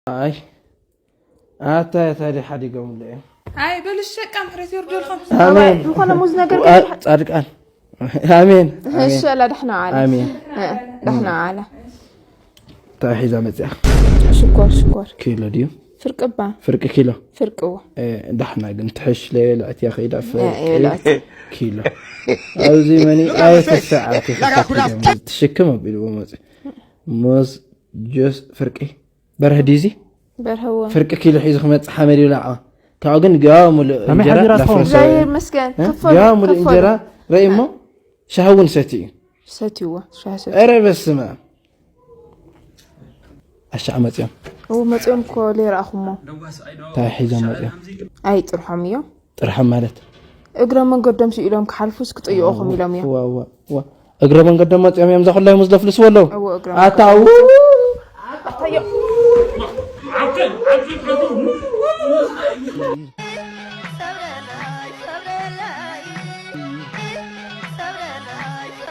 ኣይ ኣታ ታዲያ ሓዲጎምለ እዮም። ኣይ በልሽ ሸቃ ምሕረት ይወርደልኩም። ኣሜን። ዝኾነ ሙዝ ነገር አ- ጻድቃን ኣሜን። ኣሜን። እሺ ኣላ ዳሕና ዓላ ኣሜን። እ፣ ዳሕና ዓላ እንታይ ሒዛ መፅያ? ሽኮር ሽኮር ኪሎ ድዩ? ፍርቅባ ፍርቂ ኪሎ። ፍርቅዎ እ፣ ዳሕና ግን ትሕሽ ለየለ እትያ ከይዳ እ፣ የብላዕ። ኪሎ ኣብዚ መኒ ኣየተሰዓት ትሽክም ኣቢልዎ መፅ ሙዝ ጁስ ፍርቂ በርህ ዲዚ በርህዎ ፍርቂ ኪሎ ሒዙ ክመፅእ ሓመድ ይብላዕ። ካብኡ ግን ገባ ሙሉእ ከመይ እንጀራ ሓቢራ ላፍረሰ እግዚኣብሔር ይመስገን እ? ክፈሉ ገባ ሙሉእ ክፈሉ። እንጀራ ረእሞ ሻሂ እውን ሰትዩ እዩ። ሰትይዎ ሻሂ ሰትዩ ኧረ በስመ ኣብ ኣሻዕ መፅዮም እው መፅኦም እኮ ለይረኣኹሞ እንታይ ሒዞም መፅዮም ኣይ ጥርሖም እዮም ጥርሖም ማለት እግረ መንገዶም ስኢሎም ክሓልፉስ ክጥይቑኹም ኢሎም እዮም ዋ፣ ዋ፣ ዋ። እግረ መንገዶም መፅዮም እዮም ዘኹላይ ሙዝ ለፍልስዎ ኣለዉ እዎ እግረ ኣታው